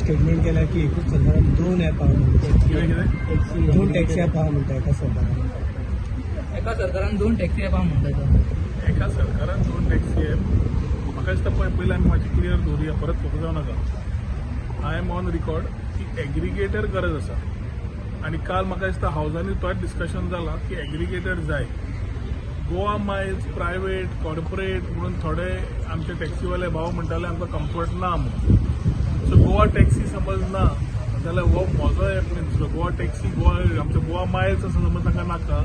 Statement केला की एकूच सरकारान दोन ॲप आहा म्हणटा. कितें कितें? दोन टॅक्सी ॲप आहा म्हणटा एका सरकारान. एका सरकारान दोन टॅक्सी ॲप आहा म्हणटा तो. एका सरकारान दोन टॅक्सी ॲप, म्हाका दिसता पळय, पयलीं आमी मातशी क्लियर दवरुया, परत फुकट जावं नाका. I am on record की एग्रिगेटर गरज आसा आनी काल म्हाका दिसता हावजांनी तोच डिस्कशन जाला की एग्रिगेटर जाय. गोवा मायल्स प्रायवेट कॉर्पोरेट म्हणून थोडे आमचे टॅक्सीवाले भाव म्हणटाले आमकां कम्फर्ट ना म्हणून. सो गोवा टॅक्सी समज ना जाल्यार हो म्हजो एप न्ही दुसरो गोवा टॅक्सी, गोवा आमचो गोवा मायल्स आसा समज तांकां नाका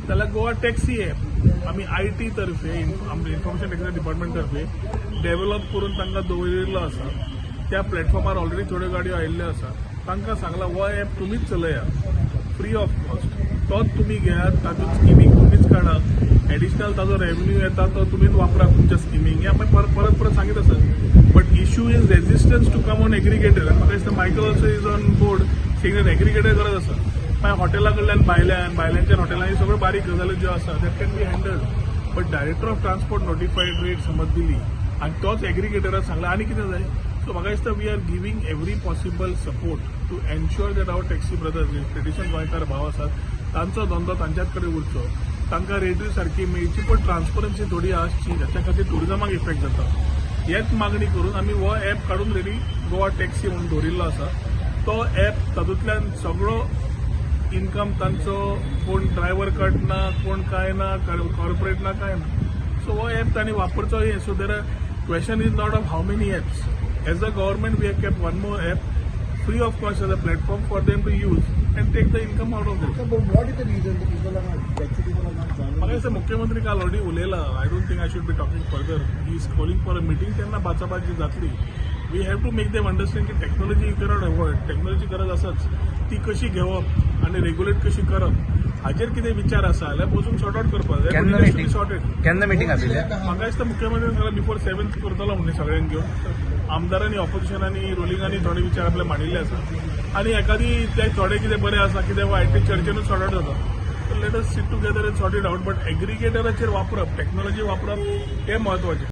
जाल्यार गोवा टॅक्सी एप आमी I T तर्फे, आमचे इन्फॉर्मेशन टेक्नॉलॉजी डिपार्टमेंट तर्फे डेव्हलप करून तांकां दवरिल्लो आसा. त्या प्लॅटफॉर्मार ऑलरेडी थोड्यो गाडयो आयिल्ल्यो आसा. तांकां सांगलां, हो एप तुमीच चलया फ्री ऑफ कॉस्ट, तोच तुमी घेयात, तातूंत स्किमींग तुमीच काडा, एडिशनल ताजो रेव्हेन्यू येता तो तुमीच वापरा तुमच्या स्किमींग. हें आमी परत परत परत सांगीत आसात, but issue is resistance to come on aggregator. आनी म्हाका दिसता Michael also is on board saying that aggregator गरज आसा. मागीर हॉटेला कडल्यान भायल्यान भायल्यांच्यान हॉटेलांनी सगळ्यो बारीक गजाली ज्यो आसा, that can be handled, but director of transport notified rate समज दिली आनी तोच एग्रिगेटराक सांगला, आनी कितें जाय? सो म्हाका दिसता we are giving every possible support to ensure that our taxi brothers, J traditional गोंयकार भाव आसात, तांचो धंदो तांच्याच कडेन उरचो, तांकां रेटूय सारकी मेळची, पण ट्रान्सपरन्सी थोडी आसची, जाच्या खातीर ट्युरिजमाक इफेक्ट जाता. हेच मागणी करून आमी हो एप काडून रेडी गोवा टॅक्सी म्हणून दवरिल्लो आसा. तो एप तातूंतल्यान सगळो इन्कम तांचो, कोण ड्रायव्हर कट ना, कोण काय ना, कॉर्पोरेट ना, काय ना. सो हो एप तांणी वापरचो हे. So there question is not of how many apps. As a government, we have kept one more app free of cost as a platform for them to use and take the income out of it. What is the reason the people are not, taxi people are not joining? म्हाका दिसता मुख्यमंत्री काल already उलयला. I don't think I should be talking further. He is calling for a meeting. तेन्ना बाचाबाची जातली. We have to make them understand की technology you cannot avoid. Technology गरज आसाच. ती कशी घेवप आनी रेग्युलेट कशी करप हाजेर कितें विचार आसा जाल्यार बसून सॉर्ट आउट करपाक केन्ना जाय. मिटींग? सॉर्टेड. केन्ना मिटींग आपयल्या? म्हाका दिसता मुख्यमंत्री सांगला बिफोर 7th करतलो म्हणून सगळ्यांक घेवन. आमदारांनी, ऑपोजिशनांनी, रोलिंगांनी थोडे विचार आपले मांडिल्ले आसा आनी एखादी ते थोडे कितें बरें आसा, कितें वायट, ते चर्चेनूच सॉर्ट आउट जाता. Let us sit together and sort it out, but एग्रिगेटराचेर वापरप, टॅक्नॉलॉजी वापरप हें म्हत्वाचें.